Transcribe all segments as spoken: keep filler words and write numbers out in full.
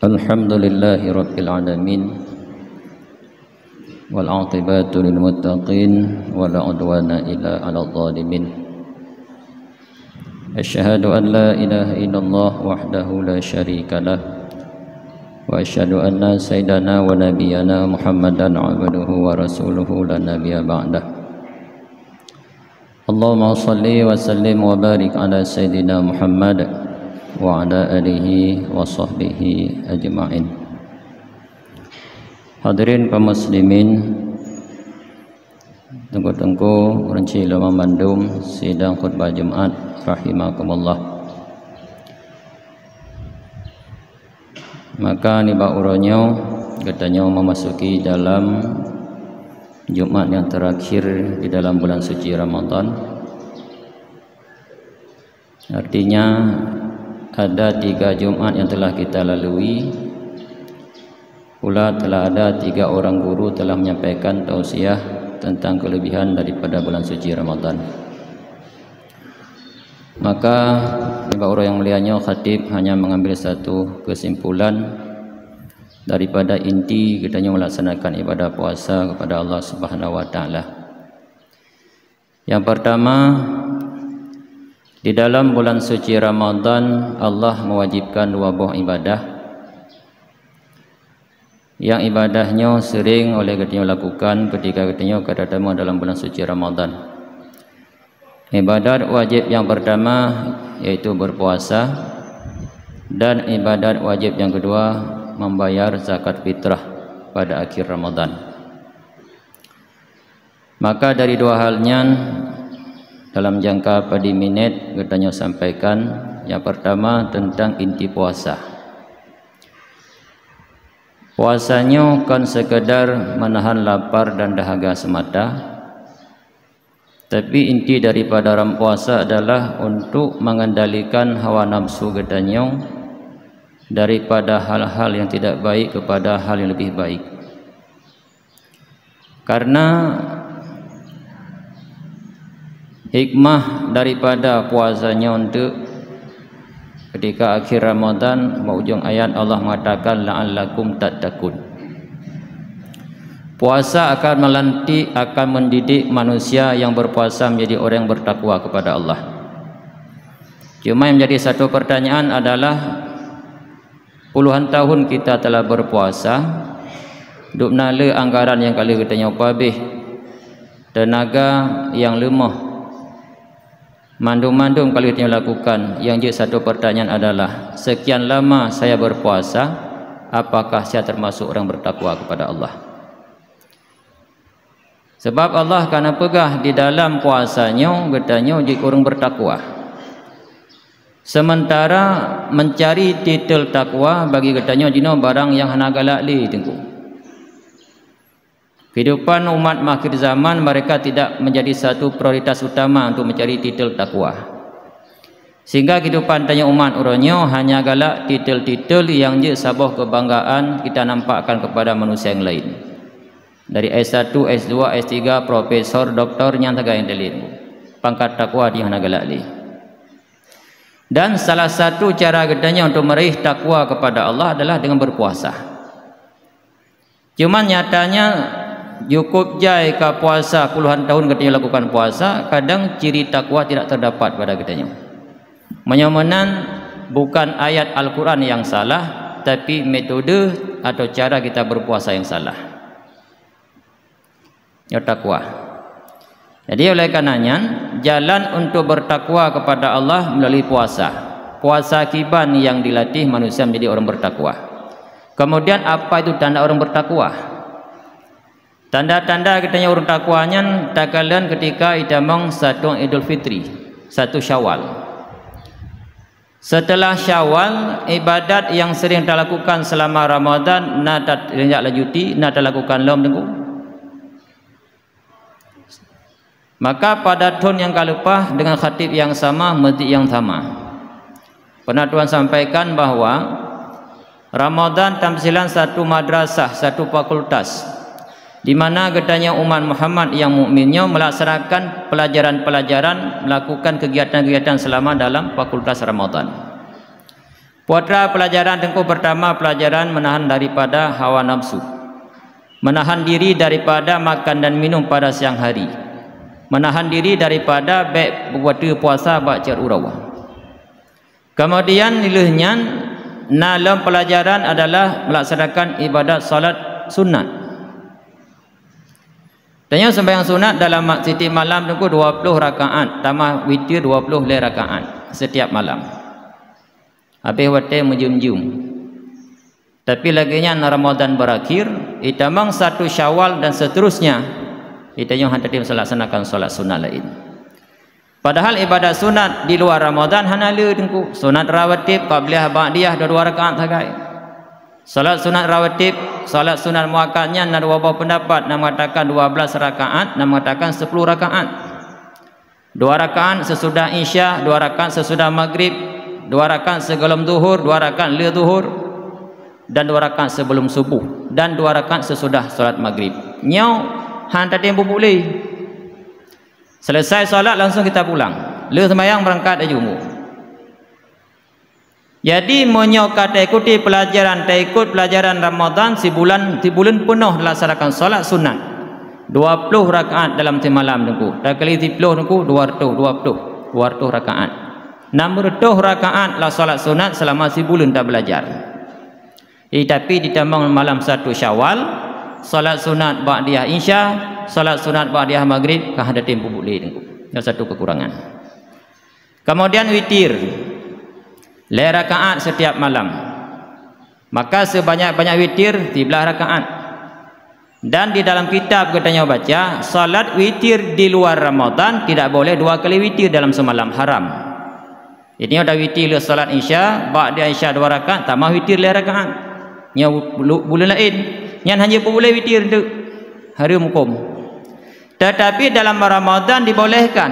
Alhamdulillahirabbil alamin. Wal aqibatu lil muttaqin wa la udwana illa 'alal zalimin. Asyhadu an la ilaha illallah wahdahu la syarika lah. Wa asyhadu anna sayyidana wa nabiyyana Muhammadan abduhu wa rasuluhu la nabiyya ba'dah. Allahumma shalli wa sallim wa barik ala sayyidina Muhammad wa ala alihi wa sahbihi ajma'in. Hadirin kaum muslimin, teungku-teungku, ureueng cit lom mandum sidang khutbah Jumat rahimakumullah. Maka nibak uroe nyoe geutanyoe memasuki dalam Jumat yang terakhir di dalam bulan suci Ramadan. Artinya, ada tiga Jumat yang telah kita lalui, pula telah ada tiga orang guru telah menyampaikan tausiah tentang kelebihan daripada bulan suci Ramadan. Maka, nibak uroe nyang mulia nyoe, khatib hanya mengambil satu kesimpulan daripada inti geutanyoe melaksanakan ibadah puasa kepada Allah Subhanahu wa Ta'ala. Yang pertama, di dalam bulan suci Ramadan, Allah mewajibkan dua boh ibadah. Yang ibadah nyoe sering oleh geutanyoe lakukan ketika geutanyoe ka tatamong dalam bulan suci Ramadan. Ibadat wajib yang pertama yaitu berpuasa, dan ibadat wajib yang kedua membayar zakat fitrah pada akhir Ramadan. Maka dari dua hal nyan, dalam jangka padi minit geutanyoe sampaikan. Yang pertama tentang inti puasa. Puasa nyoe kon sekedar menahan lapar dan dahaga semata, tapi inti daripada ram puasa adalah untuk mengendalikan hawa nafsu geutanyoe daripada hal-hal yang tidak baik kepada hal yang lebih baik. Karena hikmah daripada puasa nyoe untuk ketika akhir Ramadan, bak ujong ayat Allah mengatakan, "La'allakum tattaqun." Puasa akan melantik, akan mendidik manusia yang berpuasa menjadi orang yang bertakwa kepada Allah. Cuma yang menjadi satu pertanyaan adalah, puluhan tahun kita telah berpuasa, dubna le anggaran nyang ka lheueh geutanyoe pabeh, tenaga nyang leumoh, mandum-mandum ka lheueh tanyoe lakukan. Yang jeuet satu pertanyaan adalah, sekian lama saya berpuasa, apakah saya termasuk orang bertakwa kepada Allah? Sebab Allah ka neupeugah di dalam puasa nyoe geutanyoe jeuet ureuëng bertakwa. Sementara mencari titel takwa bagi geutanyoe jinoe barang nyang hana galak lé, Teungku. Kehidupan umat akhir zaman, mereka tidak menjadi satu prioritas utama untuk mencari titel takwa. Sehingga kehidupan tanyoe umat uroe nyoe hanya galak titel-titel nyang jeuet saboh kebanggaan kita nampakkan kepada manusia yang lain. Dari S satu, S dua, S tiga, profesor, doktor, nyang sagai nyang dalil. Pangkat takwa di hana galak lé. Dan salah satu cara geutanyoe untuk meraih takwa kepada Allah adalah dengan berpuasa. Cuman nyatanya, cukup jai ka puasa puluhan tahun geutanyoe lakukan puasa, kadang ciri takwa tidak terdapat pada geutanyoe. Meunyoe meunan, bukan ayat Al-Quran yang salah, tapi metode atau cara kita berpuasa yang salah. Nyoe takwa. Jadi, oleh karena nyan, jalan untuk bertakwa kepada Allah melalui puasa. Puasa kiban yang dilatih manusia menjadi orang bertakwa. Kemudian, apa itu tanda orang bertakwa? Tanda-tanda geutanyoe ureuëng takwa nyan takalon ketika itamong satu Idul Fitri, satu Syawal. Setelah Syawal, ibadat yang sering talakukan selama Ramadan na ta-, tindak lanjuti, na talakukan lom, Teungku. Maka pada thon nyang ka leupah, dengan khatib nyang sama, meuseujid nyang sama, pernah Tuhan sampaikan bahwa Ramadan tamsilan satu madrasah, satu fakultas, di mana geutanyoe umat Muhammad nyang mukmin nyoe melaksanakan pelajaran-pelajaran, melakukan kegiatan-kegiatan selama dalam fakultas Ramadan. Peue teuma pelajaran Teungku? Pertama, pelajaran menahan daripada hawa nafsu. Menahan diri daripada makan dan minum pada siang hari. Menahan diri daripada bék buet puasa bak cot uroe. Kemudian, lheueh nyan, na lom pelajaran adalah melaksanakan ibadat salat sunat. Tanyoe sembahyang sunat dalam ma-, setiap malam Teungku dua puluh rakaat, tamah witir dua puluh lhée rakaat setiap malam. Habéh watée meujeuem-jeuem. Tapi lagée nyan Ramadan berakhir, itamong satu Syawal dan seterusnya, itanyoe hana tém laksanakan salat sunat laén. Padahal ibadat sunat di luar Ramadan hana le Teungku. Sunat rawatib, qabliyah, ba'diyah, dua-dua rakaat sagai. Salat sunat rawatib, salat sunat muakkad nyan na dua boh pendapat, na mengatakan dua belas rakaat, na mengatakan sepuluh rakaat. Dua rakaat sesudah Isya, dua rakaat sesudah Maghrib, dua rakaat segohlom Zuhur, dua rakaat lheueh Zuhur, dan dua rakaat sebelum Subuh, dan dua rakaat sesudah salat Maghrib. Nyoe hana tém bubuet lé. Selesai salat langsung kita pulang. Lheueh sembahyang berangkat laju. Jadi, meunyoe ka taikuti pelajaran, taikut pelajaran Ramadan sibulan, sibuleuen peunoh laksanakan salat sunat dua puluh rakaat dalam simalam Teungku. Takali siploh Teungku, dua ratus dua puluh, dua ratus rakaat. Enam ratus rakaat lah salat sunat selama sibuleuen tabelajar. Eh, tapi ditamong malam satu Syawal, salat sunat ba'diyah Isya, salat sunat ba'diyah Maghrib, ka hana tém bubuet lé Teungku. Nyoe satu kekurangan. Kemudian witir, lhée rakaat setiap malam. Maka sebanyak-banyak witir, siblaih rakaat. Dan di dalam kitab geutanyoe baca, salat witir di luar Ramadan tidak boleh dua kali witir dalam semalam, haram. Jadi, ada witir lheueh salat Isya, ba'da Isya dua rakaat, tamah witir lhée rakaat. Nyoe bu-, bu-, buleuen laén, nyan hana peubuet lé witir teuk. Hareuem huköm. Tetapi dalam Ramadan dibolehkan.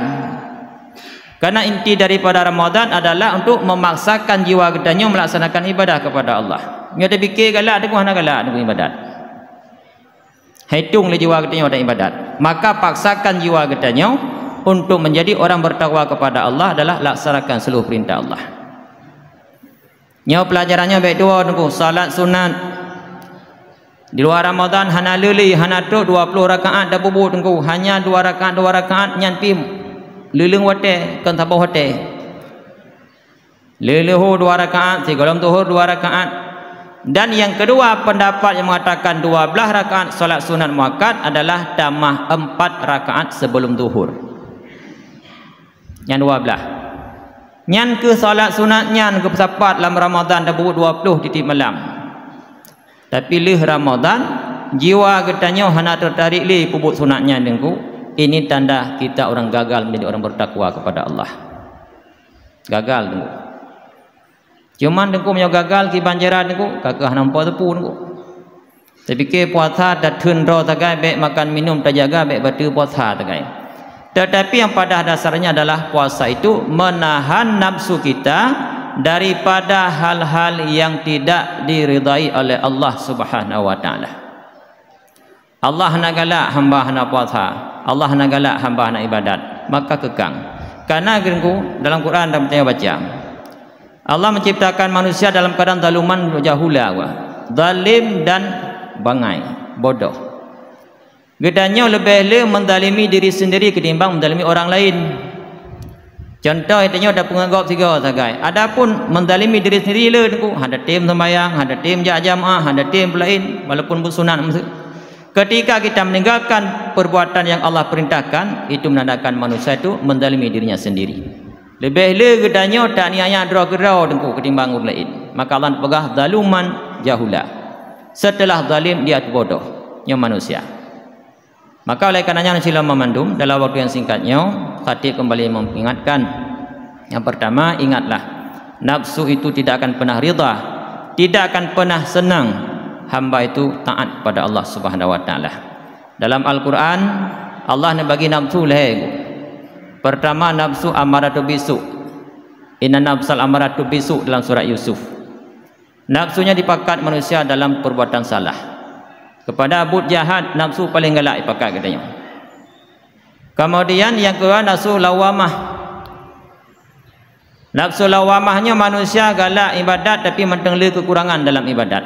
Karena inti daripada Ramadan adalah untuk memaksakan jiwa geutanyoe melaksanakan ibadah kepada Allah. Nyoe tapike galak Teungku, hana galak Teungku ibadat. Hitong lé jiwa geutanyoe dan ibadat. Maka paksakan jiwa geutanyoe untuk menjadi orang bertakwa kepada Allah adalah laksanakan seluruh perintah Allah. Nyoe pelajaran nyoe bék tuwoe Teungku, salat sunat di luar Ramadan hana lé lé, hana trok dua puluh rakaat tapubuet Teungku, hanya dua rakaat, dua rakaat nyan pih leuleung watée, kon saboh watée. Lheueh Zuhur dua rakaat, sigohlom Zuhur dua rakaat. Dan yang kedua, pendapat yang mengatakan dua belas rakaat salat sunat muakkad adalah tamah empat rakaat sebelum Zuhur. Nyan dua belas. Nyan keuh salat sunat nyan geupeusapat lam Ramadan tapubuet dua puluh tieb-tieb malam. Tapi lheueh Ramadan, jiwa geutanyoe hana teutarek lé peubuet sunat nyan Teungku. Ini tanda kita orang gagal menjadi orang bertakwa kepada Allah. Gagal Teungku. Cuman Teungku meunyoe gagal kiban jaran Teungku, ka keuh hana meupo teupeu Teungku. Tapike puasa tatheun droe sagai, bék makan minum tajaga, bék bateue puasa sagai. Tetapi yang pada dasarnya adalah puasa itu menahan nafsu kita daripada hal-hal yang tidak diridai oleh Allah Subhanahu wa Taala. Allah hana galak hamba hana puasa, Allah hana galak hamba hana ibadat, maka keukang. Karena Teungku, dalam Quran dan tanyoe baca, Allah menciptakan manusia dalam keadaan zaluman jahula, zalim dan bangai, bodoh. Geutanyoe leubeh le menzalimi diri sendiri ketimbang menzalimi orang lain. Contoh, geutanyoe tapeungeuet gob sigoe sagai. Adapun menzalimi diri sendiri le Teungku, hana tem sembahyang, hana tem jak jamaah, hana tem peulaén, walaupun beusunat meuseue. Ketika kita meninggalkan perbuatan yang Allah perintahkan, itu menandakan manusia itu menzalimi dirinya sendiri. Leubeh le geutanyoe taaniaya droe keudroe Teungku ketimbang ureuëng laén. Maka Allah peugah zaluman jahula. Setelah zalim, dia bodoh. Nyoe manusia. Maka oleh karenanya, syedara mandum, dalam waktu yang singkat nyoe, khatib kembali mengingatkan. Yang pertama, ingatlah, nafsu itu tidak akan pernah ridha, tidak akan pernah senang hamba itu taat kepada Allah Subhanahu wa Taala. Dalam Al-Quran, Allah neubagi nafsu lhée. Pertama, nafsu ammaratu bisu. Inna nafsal ammaratu bisu dalam surat Yusuf. Nafsunya dipakat manusia dalam perbuatan salah. Kepada buet jahat, nafsu paling galak dipakat geutanyoe. Kemudian yang kedua, nafsu lawamah. Nafsu lawamah nyoe manusia galak ibadat tapi mantong le kekurangan dalam ibadat.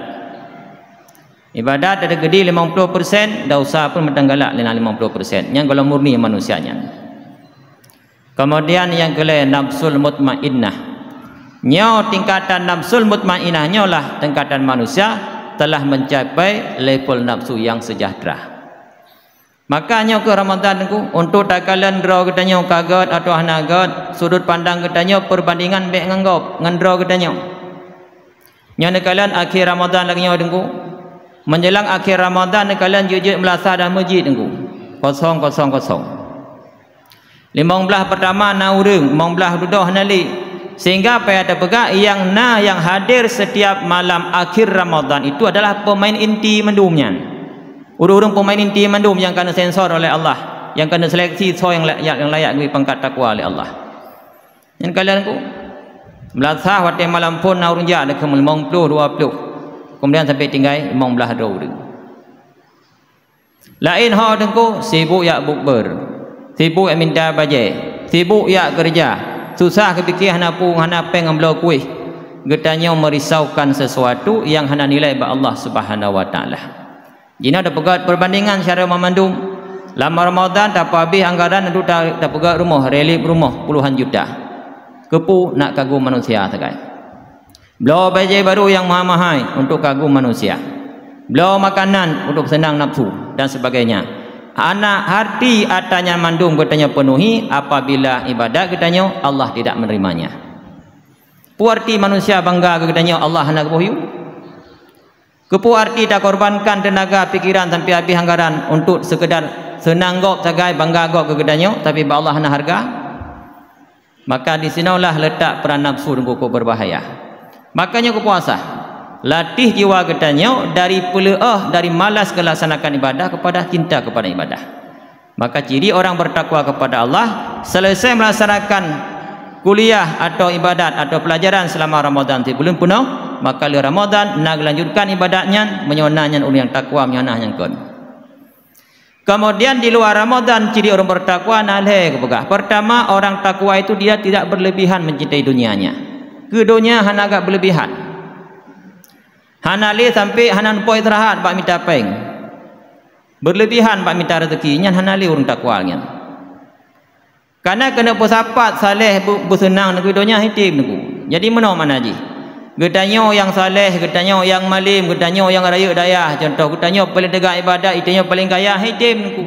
Ibadat ada gedi limong ploh persen, desya pun mantong galak limong ploh persen. Nyang golom murni manusia nyan. Kemudian nyang keulhèe, nafsul mutmainnah. Nyoe tingkatan nafsul mutmainnah nyoe lah tingkatan manusia telah mencapai level nafsu yang sejahtera. Maka nyoe keuh Ramadan Teungku, untuk takalon droe geutanyoe ka gèt atawa hana gèt, sudut pandang geutanyoe peubandingan bèk ngon gob, ngon droe geutanyoe. Nyoe neukalon akhé Ramadan lagèe nyoe Teungku. Menjelang akhé Ramadan neukalon jeuet-jeuet meulasah dan meuseujid Teungku. Kosong, kosong, kosong. Limong blaih peurtama na ureueng, limong blaih dudoh hana lé. Sehingga payah tapeugah nyang na nyang hadir setiap malam akhir Ramadan itu adalah pemain inti mandum nyan. Ureueng-ureueng pemain inti mandum nyang ka neusensor oleh Allah, nyang ka neuseleksi soe nyang la-, nyang layak geubri pangkat takwa lé Allah. Nyan kalon Teungku. Meulasah watèe malam phôn na ureueng jak deukeue limong ploh, dua ploh. Kemudian sampai tinggai limong blaih droe ureueng. Laén ho Teungku, sibuk jak bukber, sibuk jak minta bajèe, sibuk jak keureuja, susah geupike hana pu-, hana pèng ngon bloe kueh. Geutanyoe meurisaukan sesuatu nyang hana nilai bak Allah Subhanahu wa Taala. Jinoe tapeugèt perbandingan syedara mandum. Lam Ramadan tapeuhabéh anggaran untuk ta-, tapeugèt rumoh, relief rumoh puluhan juta. Keupeue? Nak kagum manusia sagai. Bloe bajèe barô nyang mahai-mahai untuk kagum manusia. Bloe makanan untuk seunang nafsu dan sebagainya. Hana arti atra nyan mandum geutanyoe peunuhi apabila ibadat geutanyoe Allah tidak menerimanya. Peue arti manusia bangga keu geutanyoe Allah hana geuboh yum? Keupeue arti takorbankan teunaga, pikiran sampai habéh anggaran untuk seukeudar seunang gob sagai, bangga gob keu geutanyoe, tapi bak Allah hana hareuga? Maka disinoelah leutak peuran nafsu Teungku kok berbahaya. Makanya keu puasa, latih jiwa geutanyoe dari peuleueh, dari malas geulaksanakan ibadah kepada cinta kepada ibadah. Maka ciri orang bertakwa kepada Allah, selesai melaksanakan kuliah atau ibadat atau pelajaran selama Ramadan sibuleuen peunoh, maka lé Ramadan na geulanjutkan ibadat nyan, meunyoe na nyan ureueng nyang takwa, meunyoe na nyang kon. Kemudian di luar Ramadan ciri orang bertakwa na lhèe geupeugah. Pertama, orang takwa itu dia tidak berlebihan mencintai dunianya. Keu donya hana agak berlebihan. Hana lé sampai hana neupok istirahat bak mita pèng. Berlebihan bak mita rezeki, nyan hana lé ureueng takwa nyan. Kana keuneuk peusapat saleh beu-, beuseunang nanggroe donya hitem Teungku. Jadi meunoe makna jih. Geutanyoe nyang saleh, geutanyoe nyang malem, geutanyoe nyang rayeuk dayah, contoh geutanyoe paleng teuga ibadat, geutanyoe paleng kaya, hitem Teungku.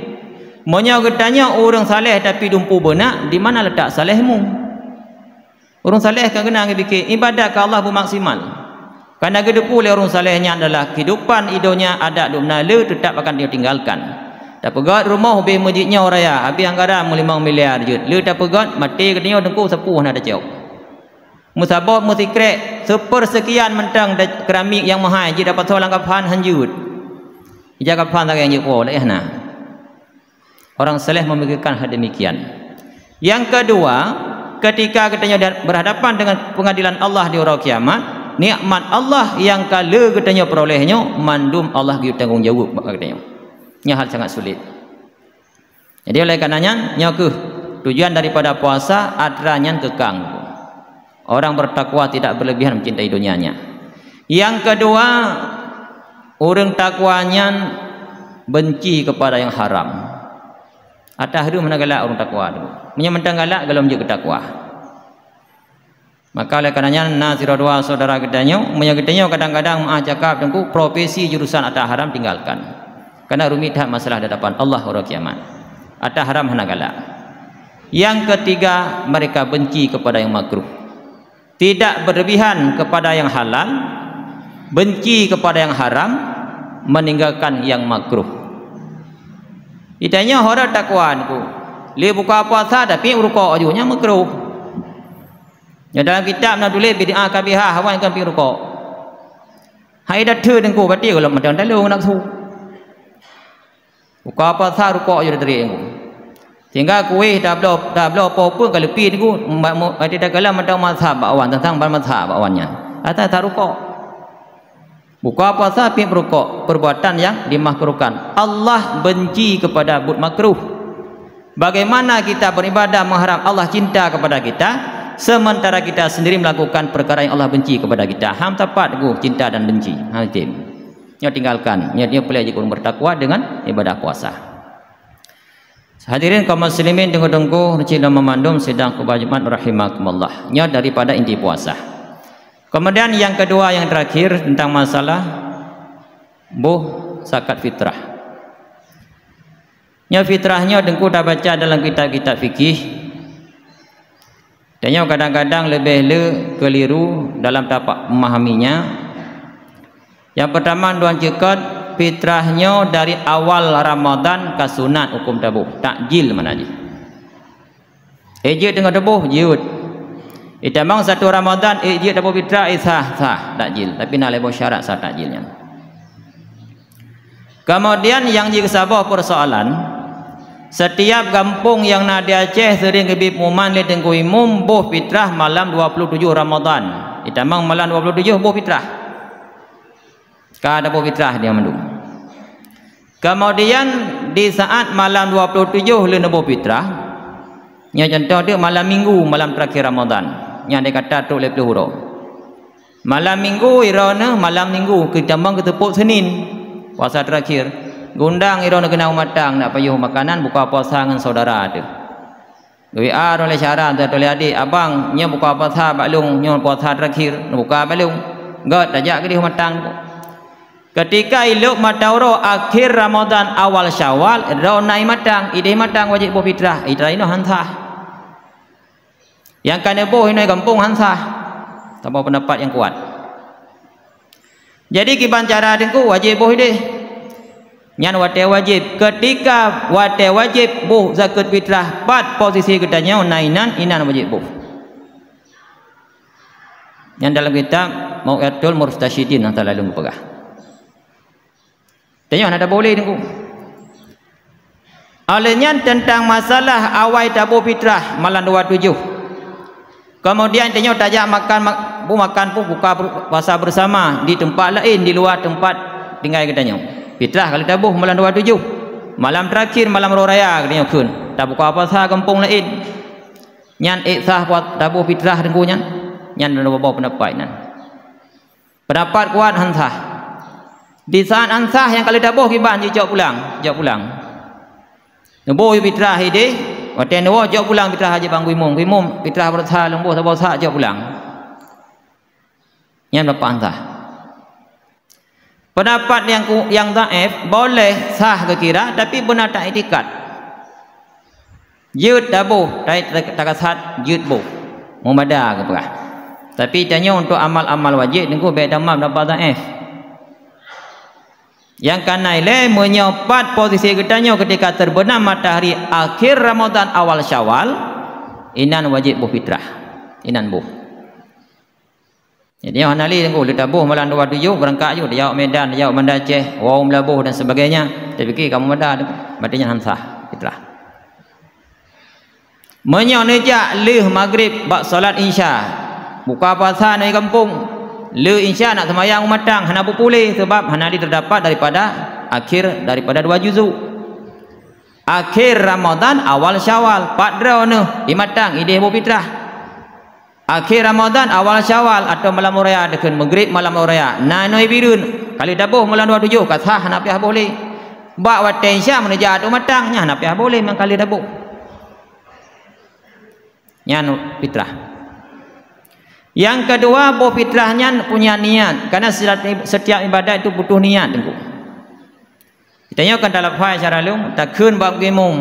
Meunyoe geutanyoe ureueng saleh tapi dumpeue beunak, di mana letak salehmu? Ureueng saleh ka geunaang geupike ibadat keu Allah beumaksimal. Kana geuteupeue lé ureueng saleh nyan adalah kehidupan i donya adak dum na le teutap akan ditinggalkan. Tapeugöt rumoh ubé meujiek nyoe raya, habéh anggaran meulimong miliar jeuet. Le tapeugöt maté geutanyoe teungku sapeue hana tacok. Meusaboh meusikrek, seupeursekian mantong da-, keramik nyang meuhai jeuet dapat soe lam kaphan han jeuet. Ija kaphan sagai nyang jeuet po, lagèe hana. Orang saleh memikirkan hal demikian. Yang kedua, ketika geutanyoe da-, berhadapan dengan pengadilan Allah di uroe kiamat, nikmat Allah nyang ka le geutanyoe peuroleh nyoe mandum Allah geuyue tanggong jaweueb bak geutanyoe. Nyoe hal sangat sulit. Jadi oleh karena nyan, nyoe kheueh tujuan daripada puasa, atra nyan keukang. Orang bertakwa tidak berlebihan mencintai dunianya. Yang kedua, ureueng takwa nyan benci kepada yang haram. Atra hareuem hana galak ureueng takwa tu. Meunyoe mantong galak, golom jeuet keu takwa. Maka oleh karena nyan, na sidroe dua syedara geutanyoe, meunyoe geutanyoe kadang-kadang meu'ah cakap teungku, profesi jurusan atra haram tinggalkan. Karena rumit that masalah di hadapan Allah uroe kiamat. Atra haram hana galak. Yang ketiga, mereka benci kepada yang makruh. Tidak berlebihan kepada yang halal, benci kepada yang haram, meninggalkan yang makruh. Geutanyoe hana takwa teungku. Le buka puasa tapi meurukok aju, nyan makruh. Nyoe dalam kitab na tuléh bid'ah kabihah, awai kon pi rukok. Hai dah theun teungku, berarti golom mantong talong nafsu. Buka puasa rukok aju teutrik teungku. Sehingga kueh tabloe, tabloe po pun ka leupie teungku, ma-, mu-, ati takalon mantong mazhab bak wan, teuntang ban mazhab bak wan nyan. Asai that rukok. Buka puasa pih meurukok, perbuatan yang dimakruhkan. Allah benci kepada buet makruh. Bagaimana kita beribadah mengharap Allah cinta kepada kita, sementara kita sendiri melakukan perkara yang Allah benci kepada kita. Ham tepat teguh cinta dan benci. Ha, item. Nyoe tinggalkan. Nyoe, nyoe peureulée jeuet ureuëng bertakwa dengan ibadah puasa. Hadirin kaum muslimin, teungku-teungku, cit lom meumandum sidang khutbah Jumat rahimakumullah. Nyoe daripada inti puasa. Kemudian yang kedua, yang terakhir, tentang masalah boh zakat fitrah. Nyoe fitrah nyoe teungku tabaca dalam kitab-kitab fikih. Tanyoe kadang-kadang leubeh le keliru dalam tapak memahaminya. Yang pertama, duan cukot, fitrah nyoe dari awal Ramadan ka sunat hukum taboh, takjil mana jih. Eh, jeuet teungoh taboh, jeuet. Itamong satu Ramadan, eh, jeuet taboh fitrah, eh, sah, sah, takjil. Tapi na lhée boh syarat sah takjil nyan. Kemudian nyang jikeusabah persoalan, setiap gampông nyang na di Aceh sering geubri pengumuman lé Teungku Imum boh fitrah malam dua puluh tujoh Ramadan. Itamong malam dua puluh tujoh boh fitrah. Ka taboh fitrah dia mandum. Kemudian di saat malam dua puluh tujoh lé neuboh fitrah, nyoe contoh deuh malam Minggu, malam terakhir Ramadan, nyang dikata trok lhée ploh uroe. Malam Minggu, droeneuh malam Minggu, keutamong keuteupot Senin, puasa terakhir. Geuundang droeneuh keunan u mantong, nak pajoh makanan buka puasa ngon saudara teuh. Geu-WA droeneuh lé syedara, atau lé adék, "Abang, nyoe buka puasa bak lôn, nyoe puasa terakhir, neubuka bak lôn." Gét, tajak keudeh u mantong. Ketika ilop mata uroe akhir Ramadan, awal Syawal, droeneuh na i mantong, ideh mantong wajéb boh fitrah, fitrah inoe han sah. Nyang ka neuboh inoe gampông han sah. Saboh peundapat nyang kuat. Jadi kiban cara teungku wajéb boh ideh. Nyan watée wajéb. Ketika watée wajéb boh zakat fitrah, pat posisi geutanyoe na inan, inan wajéb boh. Nyan dalam kitab Mau'izatul Mustasyidin nyang talalu geupeugah. Tanyoe hana taboh lé teungku. Oleh nyan teuntang masalah awai taboh fitrah malam dua tujoh. Kemudian tanyoe tajak makan ma-, bu-, makan pun buka ber-, puasa bersama di tempat laén di luwa tempat tinggai geutanyoe. Fitrah ka lheueh taboh malam dua tujoh. Malam terakhir malam uroe raya geutanyoe kheun tabuka puasa gampông laén. Nyan ék sah pua-, taboh fitrah teungku nyan. Nyan na dua boh peundapat nyan. Peundapat kuat han sah. Di saat han sah nyang ka lheueh taboh kiban jicok pulang, jok pulang. Neuboh fitrah ideh, watée neuwoe jok pulang fitrah hajat bak Teungku Imum. Teungku Imum, fitrah beureusa lôn boh saboh sak jok pulang. Nyan peundapat han sah. Peundapat nyang ku-, nyang dhaif boleh sah geukira, tapi beuna taiktikad. Jeuet taboh, ta-, ta-, takasat jeuet boh. Meumada geupeugah. Tapi tanyoe untuk amal-amal wajéb teungku bék tamah dapat dhaif. Nyang ka na ilée meunyoe pat posisi geutanyoe ketika terbenam matahari akhir Ramadan awal Syawal, inan wajéb boh fitrah. Inan boh. Jadi nyoe hana lé teungku, lheueh taboh malam dua tujoh beurangkat ju, tajak Medan, tajak Banda Aceh, woe u Meulaboh dan sebagainya. Tapike kamoe mada teungku, berarti nyan han sah fitrah. Meunyoe neujak lheueh Maghrib bak salat Isya, buka puasa na i gampông, lheueh Isya nak seumayang u mantong hana beupuléh sabab hana lé teudapat daripada akhir daripada dua juzu. Akhir Ramadan awal Syawal, pat droeneuh i mantong ideh boh fitrah. Akhé Ramadhan, awal Syawal, atau malam uroe raya, dikeue Maghrib malam uroe raya, na inoe Bireuen, ka lheueh taboh malam dua tujoh, ka sah, hana piah boh lé. Bak watée Isya meuneuja ateueh mantong, nyan hana piah boh lé, memang ka lheueh taboh. Nyan fitrah. Nyang keudua, boh fitrah nyan punya niat, karena setiap, setiap ibadat itu butuh niat, Teungku. Tanyoe kan talafai syedara lôn, takheun bak Teungku Imum.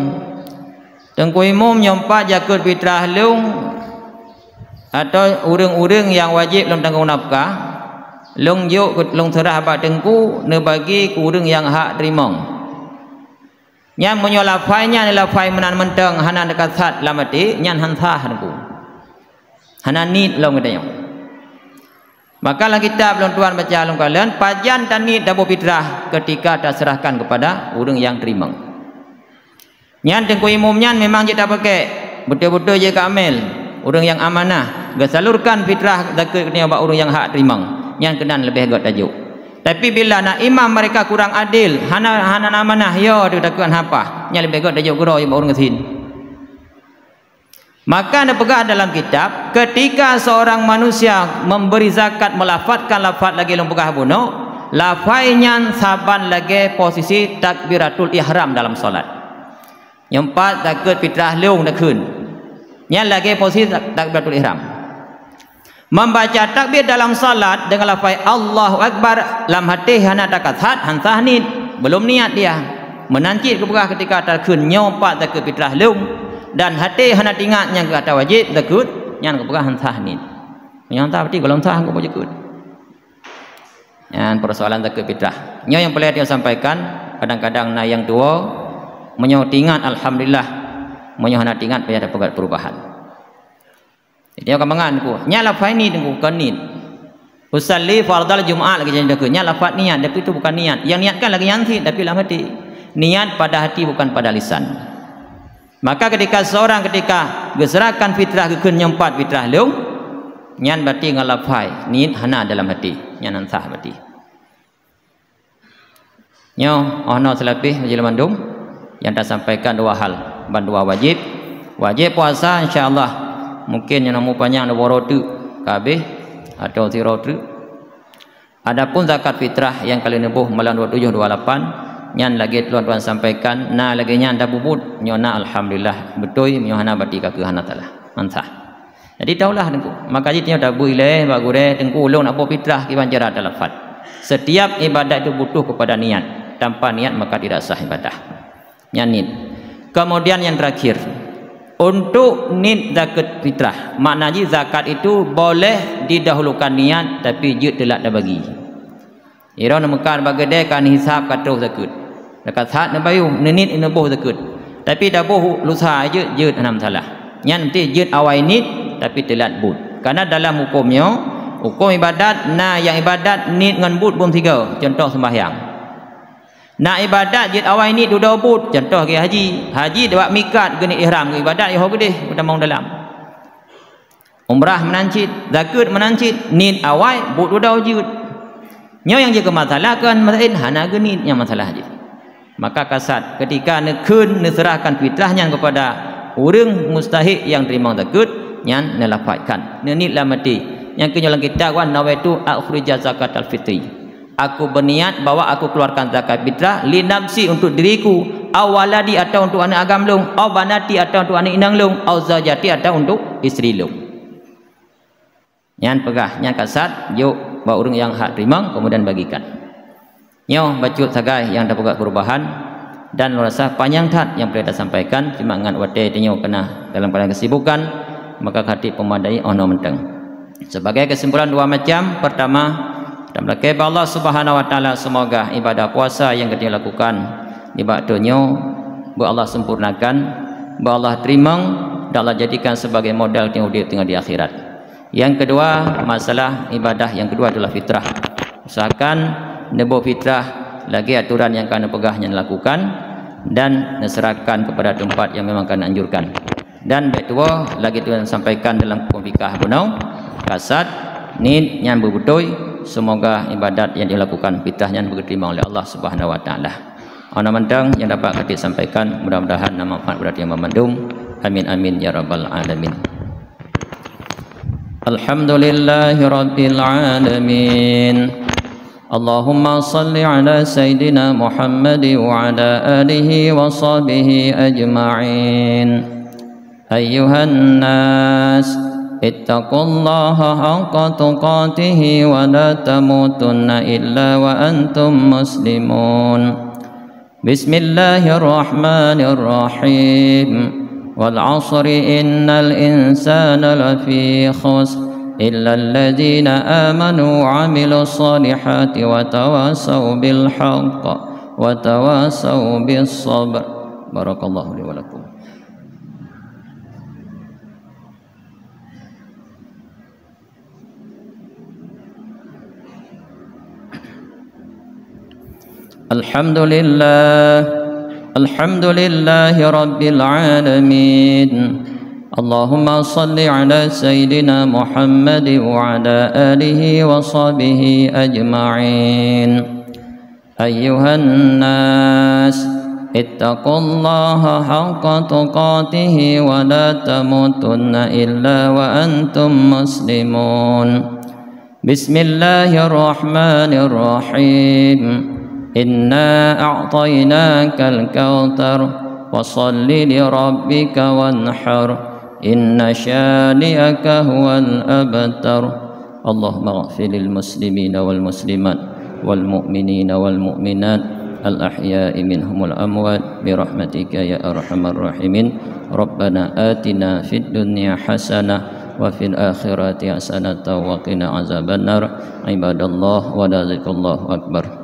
Teungku Imum, nyoe pat jakeuet fitrah lôn atau ureuëng-ureuëng nyang wajéb lôn tanggong nafkah, lôn jok, lôn seurah bak Teungku neubagi keu ureuëng nyang hak teurimong. Nyan meunyoe lafai nyan lafai meunan mantong hana neukasat lam até, nyan han sah Teungku. Hana niet lom geutanyoe. Maka lam kitab lôn tuan baca lôn kalon, pajan taniet taboh fitrah ketika taseurahkan kepada ureuëng nyang teurimong. Nyan Teungku Imum nyan memang jeuet tapakék, beutôi-beutôi jeuet geuamel, ureuëng nyang amanah, geusalurkan fitrah zakeuet geutanyoe bak ureuëng nyang hak teurimong, nyan keunan leubeh gét tajok. Tapi bila na imam mereka kurang adil, hana, hana amanah, yo teuh takheun hapah, nyan leubeh gét tajok keudroe bak ureuëng gasien. Maka neupeugah dalam kitab, ketika seorang manusia memberi zakat, melafazkan lafaz lagée lôn peugah bunoe, lafai nyan saban lagée posisi takbiratul ihram dalam salat. Nyoe pat takheun fitrah lôn takheun. Nyan lagée posisi tak-, takbiratul ihram. Membaca takbir dalam salat dengan lafai Allahu Akbar lam hati hana takasat, han sah niet, belum niat dia. Meunan cit geupeugah ketika takheun nyoe pat takheun fitrah lôn dan hati hana tingat nyang keu ata wajib takheun, nyan geupeugah han sah niet. Nyang sah berarti golom sah geupeujeukeut. Nyan persoalan takheun fitrah. Nyoe nyang peureulée sampaikan, kadang-kadang na nyang tuwoe, meunyoe tingat alhamdulillah, meunyoe hana tingat payah tapeugah perubahan. Jadi nyoe ka mangat ku, nyan lafai niet ku kon niet. Usalli fardal Jumat lagée nyan takheun, nyan lafaz niat, tapi itu bukan niat. Yang niatkan lagée nyan cit, tapi lam hati. Niat pada hati bukan pada lisan. Maka ketika seorang ketika geuserahkan fitrah geukheun nyoe pat fitrah lôn, nyan berarti ngon lafai niet hana dalam hati, nyan han sah berarti. Nyoe, oh noe seulapeh jih mandum nyang tasampaikan dua hal, ban dua wajib. Wajib puasa insya Allah mungkin nyang na mupanyang dua uroe teuk ka habéh atau siuroe teuk. Adapun zakat fitrah nyang ka lheueh neuboh malam dua tujoh dua lapan, nyan lagée tuan-tuan sampaikan, na lagée nyan tapubuet, nyoe na alhamdulillah, beutôi, nyoe hana berarti ka keu hana salah, han sah. Jadi taulah Teungku, maka jih tanyoe tabui lé bak gurée, Teungku ulôn nak boh fitrah kiban cara talafat. Setiap ibadat itu butuh kepada niat, tanpa niat maka tidak sah ibadah. Nyan niet. Kemudian yang terakhir, untuk niet zakat fitrah, makna jih zakat itu boleh didahulukan niat, tapi jeuet teulat tabagi. Iroh neumeukat bak keudée ka neuhisab ka troh zakat. Neukasat neubayeue, neuniet neuboh zakat. Tapi taboh lusa jeuet, jeuet hana masalah. Nyan meusti jeuet awai niet, tapi teulat buet. Karena dalam huköm nyoe, huköm ibadat na nyang ibadat niet ngon buet beusigoe, cuntoh seumbahyang. Na ibadat jeuet awai niet dudoe buet, cuntoh geuh haji. Haji bak mikat geuniet ihram geuh ibadat yoh geudeh geutamong dalam. Umrah meunan cit, zakat meunan cit, niet awai buet dudoe jeuet. Nyoe nyang jeuet keu masalah kon masalah hana geuniet nyang masalah jih. Maka kasat ketika neukheun neuseurahkan fitrah nyan kepada ureuëng mustahik nyang teurimong zakat, nyan neulafatkan, neuniet lam até. Nyang keunyoe lam kitab wan nawaitu akhrija zakatal fitri. Aku berniat bahwa aku keluarkan zakat fitrah li nafsi untuk diriku, au waladi atau untuk aneuk agam lôn, au banati atau untuk aneuk inong lôn, au zaujati atau untuk istri lôn. Nyan peugah, nyan kasat jok bak ureuëng nyang hak teurimong kemudian bagikan. Nyoe bacut sagai nyang tapeugah perubahan dan lôn rasa panyang that nyang peureulée tasampaikan, cuma ngat watée tanyoe keunah dalam keadaan kesibukan, maka khatik peumadai oh noe mantong. Sebagai kesimpulan dua macam, pertama, tameulakée bak Allah Subhanahu wa Taala, semoga ibadah puasa nyang geutanyoe lakukan nibak donya beu Allah sempurnakan, beu Allah teurimong dan Allah jadikan sebagai modal tanyoe udeb teungoh di akhirat. Yang kedua, masalah ibadah yang kedua adalah fitrah. Usahakan neuboh fitrah lagée aturan nyang ka neupeugah nyan lakukan dan neuserahkan kepada tempat yang memang ka neuanjurkan. Dan bék tuwoe lagée tuan sampaikan dalam huköm fikah bunoe, kasat niet nyan beubeutôi, semoga ibadat nyang dilakukan fitrah nyan beuteurimong lé Allah Subhanahu wa Taala. Ana mantong nyang dapat khatik sampaikan, mudah-mudahan na manfaat beurat nyang meumandum. Amin amin ya rabbal alamin. Alhamdulillahi rabbil alamin. Allahumma salli ala sayyidina Muhammad wa ala alihi wa sahbihi ajma'in. Ayyuhan nas, ittaqullaha haqqa tuqatih wa la tamutunna illa wa antum muslimun. Bismillahirrahmanirrahim. Wal asri innal insana lafi khusr. Illa alladhina amanu wa amilus salihati wa tawasau bil haqq wa tawasau bis sabr. Barakallahu li wa lakum. الحمد لله. الحمد لله رب العالمين. اللهم صل على سيدنا محمد وعلى آله وصحبه أجمعين. أيها الناس، اتقوا الله حق تقاته ولا تموتن إلا وأنتم مسلمون. بسم الله الرحمن الرحيم. إنا أعطيناك الكوثر، فصل لربك وانحر، إن شانئك هو الأبتر. اللهم اغفر للمسلمين والمسلمات والمؤمنين والمؤمنات الأحياء منهم والأموات برحمتك يا أرحم الراحمين. ربنا آتنا في الدنيا حسنة وفي الآخرة حسنة وقنا عذاب النار. عباد الله، ولذكر الله أكبر.